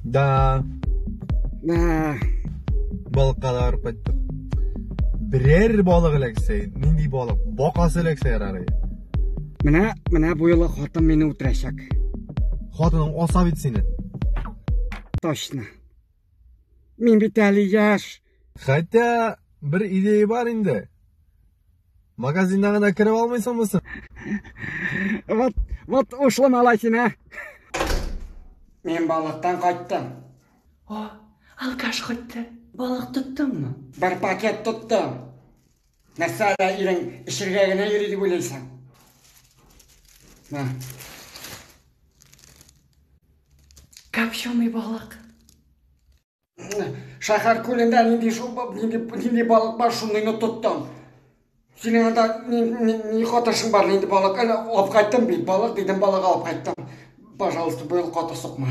Да. Да. Балыкка да барып кайттык. Берәр балык эләксә, нинди балык? Бакасы эләксә ярар иде. Менә, менә бу юлы хатын мине үтерәчәк. Хатының аса бит сине. Точно. Мин бит әле яшь. Хотя бер идея бар инде. Магазиннан гына кереп алмыйсыңмы соң? Вот, вот ушлы малай син, ә? Мин балыктан кайттым. О, алкаш кайтты. Балык тоттыңмы? Бер пакет тоттым. Нәрсә әле ирең эчергә генә йөри дип уйлыйсың? На. Копченый балык. Шәһәр күлендә нинди шул нинди нинди балык бар, шундыйны тоттым. Синең анда ни, ни, ни катышың бар, нинди балык? Әле алып кайттым бит, балык дидем, балык алып кайттым. Пожалуйста, быел каты сукма.